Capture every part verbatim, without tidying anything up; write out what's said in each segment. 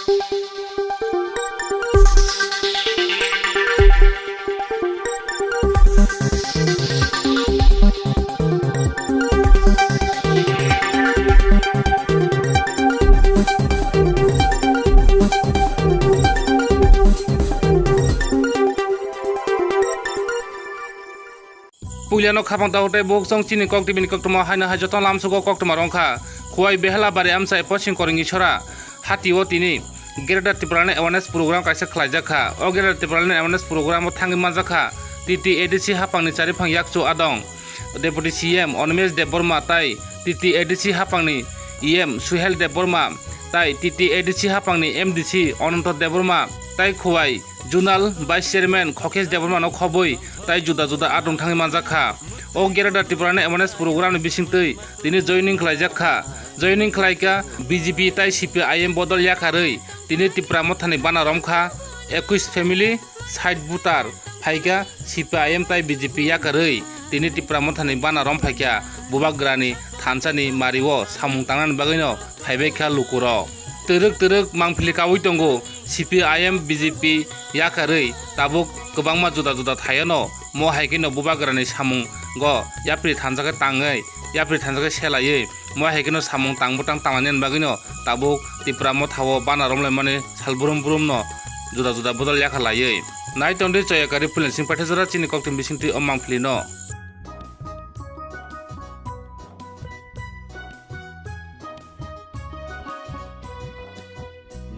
Puilano khapang takhuk tei bukhuk chong chini kok tibini koktwma haino hai joto lamsugo koktwma rwngkha. Khowai Behela Bari amchai Posing Koringni sora hatio tini Greater Tipraland Awareness Program kaisa khlaijakha. O Greater Tipraland Awareness Program o thangwi manjakha T T A D C haphangni chariphang yakchu adong Deputy C M Animesh Debbarma tai T T A D C haphangni E M Suhel Debbarma tai T T A D C haphangni M D C Ananto Debbarma tai Khowai Zonal Vice Chairman Khokesh Debbarmano khobwi tai juda juda adong thangwi manjakha. O Greater Tipraland Awareness Program ni bisingtwi tini joining khlaijak kha. Joining khlaikha B J P tai C P I M bodol yakarwi tini Tipra Mothani bana romkha. Ekwis family, sait voter phaikha C P I M tai B J P yakarwi tini Tipra Mothani bana romphaikha. Bubagrani thansani mario samung tangnani bagwino phaibaikha lukurok. Twrwk twrwk mangpili kaui tongo. C P I M B J P yakarwi tabuk kwbangma juda juda thaiono mo hai kheno bubagrani samungo yapri thansa khe tangwi, yapri thansa khe selaiwi, mo hai kheno samung tang bwtang tanglainani bagwino tabuk Tipra Mothao bana romlaimani sal brum brumno juda juda bodol yakha laiwi. Nai tongdi Choyakari Pulensing Paithajora chini koktwma bisingtwi o mangpilino.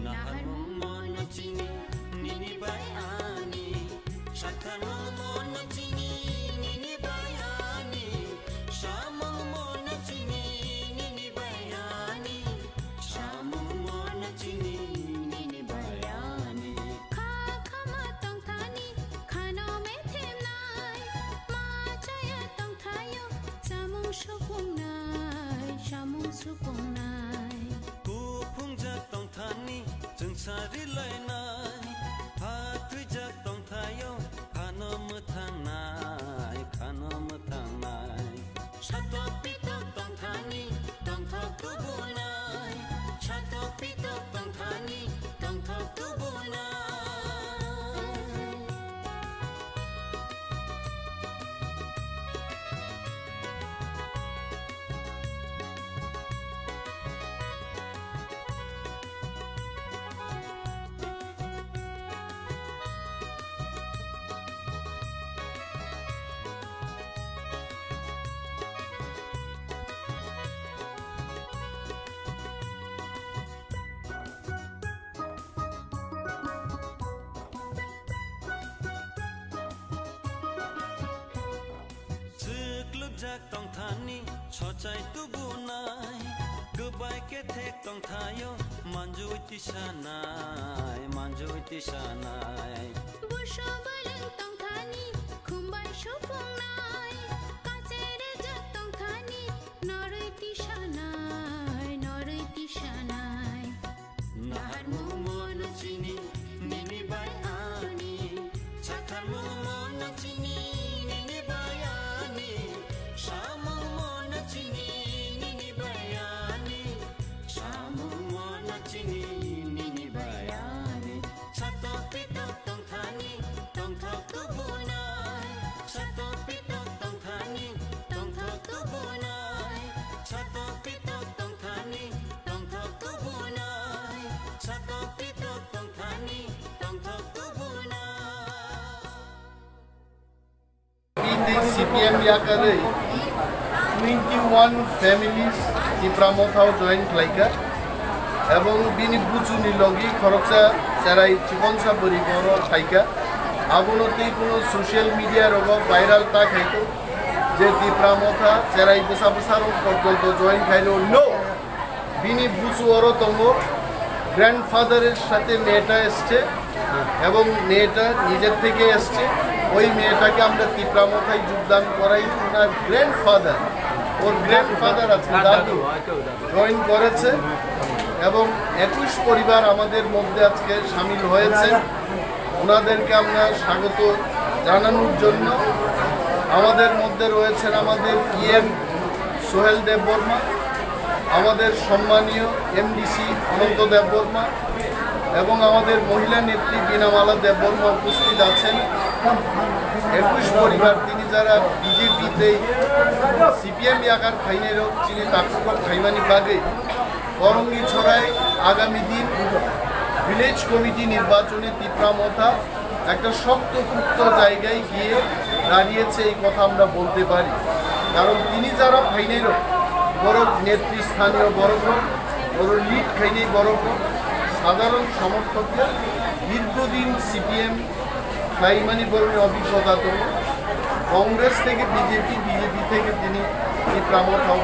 Naharmung mono chini nini bai ani, satharmung mono chini nini bai ani, samung mono chini nini bai ani, samung mono chini nini bai ani. Kha khama tongthani khano methemnai, ma chaya tongthaio samung sukungnai, samung sukungnai. Kuphungjak tongthani chwngsari lainai, ha thwijak tongthaio khano mwthangnai, khano mwthangnai. Satok pitok tongthani tongthok tubunai, satok pitok tongthani tongthok tubunai. Chwklwkjak tongthani sochai tubunai, kwbai kethek tongthaio manjui tisanai, manjui tisanai. Buso bwlwng tongthani khumbai supungnai, kacherejak tongthani norwi tisanai, norwi tisanai. Naharmung mono chini nini bai ani, satharmung mono chini nini bai ani, samung mono chini nini bai ani, samung mono chini nini bai ani. Satok pitok tongthani tongthok tubunai, satok pitok tongthani tongthok tubunai, satok pitok tongthani tongthok tubunai, satok pitok tongthani tongthok tubunai. Tei C P M yakarwi twenty one families Tipra Mothao join khlaikha, ebong bini buchuni logi khoroksa cherai chikonsa bwrwi boro phaikha. Abono tei kuno social media rogo viral ta khaito je Tipra Motha cherai bwsa bwsa rok porjonto join khairo. No! Bini buchu oro tongo, grandfather এর সাথে মেয়েটা এসছে এবং মেয়েটা নিজের থেকে এসছে। ওই মেয়েটাকে আমরা তিপ্রা মথায় যোগদান করাই, ওনার গ্র্যান্ডফাদার, ওর গ্র্যান্ডফাদার আজকে দাদু জয়েন করেছে এবং একুশ পরিবার আমাদের মধ্যে আজকে সামিল হয়েছে। ওনাদেরকে আমরা স্বাগত জানানোর জন্য। আমাদের মধ্যে রয়েছেন আমাদের ইএম সোহেল দেববর্মা, আমাদের সম্মানীয় এমডিসি অনন্ত দেববর্মা, এবং আমাদের মহিলা নেত্রী বীণামালা দেববর্মা উপস্থিত আছেন। একুশ পরিবার, তিনি যারা বিজেপিতে সিপিএম ইয়াকার ফাইনারও চিনি তাকুকক ফাইমানি বাগে করঙ্গি ছড়ায় আগামী দিন ভিলেজ কমিটি নির্বাচনে তিপ্রা মথা একটা শক্তপুক্ত জায়গায় গিয়ে দাঁড়িয়েছে, এই কথা আমরা বলতে পারি। কারণ তিনি যারা ফাইনারও বড় নেতৃস্থানীয় বড় বড় লিড খাইনি বড় সাধারণ সমর্থকদের দীর্ঘদিন সিপিএম ফাইমানি বরণে অভিজ্ঞতা তো কংগ্রেস থেকে বিজেপি, বিজেপি থেকে তিনি তিপ্রা মথা